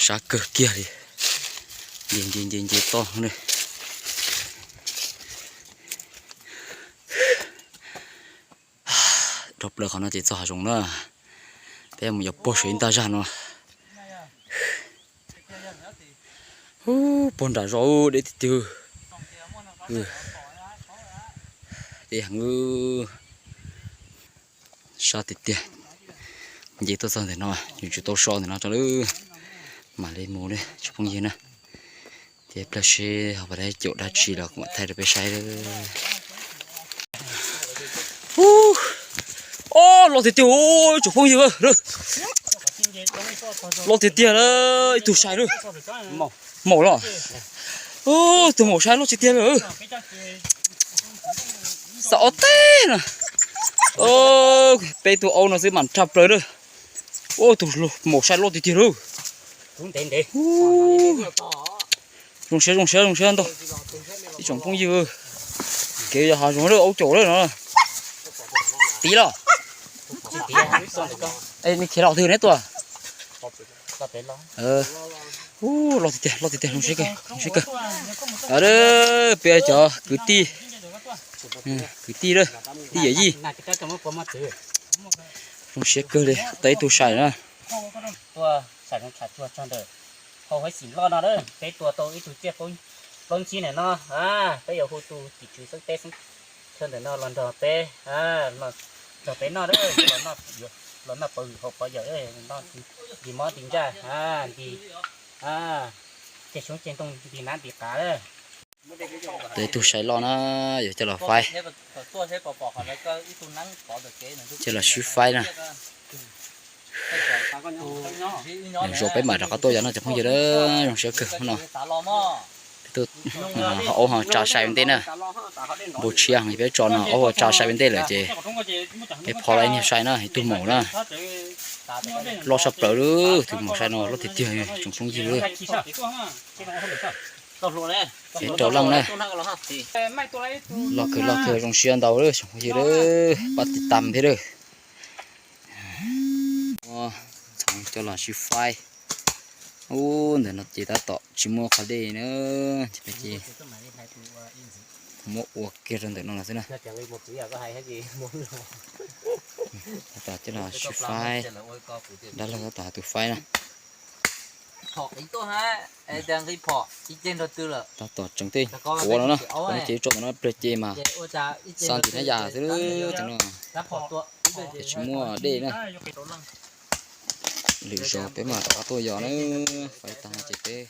Sab kawg kiag li. Nce nce nce nce toj ne. Dhau plaws qhov no ces txog hav zoov na. Peb mus yuav puag saum ib ntaj zaj no. Puag nram zos deb tiag tiag. Deb heev. Sab tiag tiag. Nce tuaj txog ntawm no, yus tsis tau so ntawm no tso lawm. Mam li mus li tsoom phooj ywg na. Ces plawg seb ho puas tau caum dab tsi los kuv mam thaij rau peb saib lawm. Ob, loj tiag tiag tsoom phooj ywg. Loj tiag tiag lawm, ib tug sai lawm. Maum los. Tus maum sai loj tiag tiag lawm. Xav ob teg no. Peb tug aub no xwb mas tshaj plaws lawm. Ua tus maum sai loj tiag tiag lawm. Zoo siab zoo siab zoo siab ntau. Ib tsoom phooj ywg, kev yog hav zoov lawm, aub caum lawm no. Tiv los? Nej khiav los twg neb tuaj? Loj tiag tiag, loj tiag tiag, zoo siab kawg, zoo siab kawg. Peb cov kwv tij, kwv tij lawm, tij yawm yij. Zoo siab kawg li, tau ib tug sai na. Tuaj saim zoo tsham tsuag txog ntawm hauv huab xim loj no lawm, peb tua tau ib tug tsiaj plaub ntsib ntawm no. Peb yuav hu tus tim tswv xeeb teb xeeb chaw ntawm no los nrog peb, nrog peb noj, los noj pov hwm hauv pov yawm, noj nti mob nti ntsaj, nti ceg xyoob ceg ntoo, nti nab nti qav. Tau ib tug sai loj na, yuav coj los faib, coj los sib faib na. Zoo peb mam rov qab tuaj yos no cov phooj ywg, zoo siab kawg no. Peb tuaj, aub ho tsa sai ua ntej na. Npau tshiab heev, peb tso no aub ho tsa sai ua ntej lawm ces peb pho tau ib niag sai na, ib tug maum na. Loj tshaj plaws lawm, tus maum sai no loj tiag tiag tsoom phooj ywg. Peb rau leej na. Loj kawg loj kawg, zoo siab ntau lawm tsoom phooj ywg lawm, pab tiv tam thiab lawm. Txhoov coj los sib faib. Ub, ntawm no ces tab tom tsis muaj qhov dej na, ces peb ces muab ua kiag rau ntawm no los xwb na. Tab tom coj los sib faib, dab laug tab tom hais tus faib na. Tab tom tseem tej quav no na, quav no ces tso ntawm no pliag ces mas xa ntim na yas xwb no. Ces tsis muaj dej na. Lwm zaus peb mam rov qab tuaj yos na, faib tag no ces peb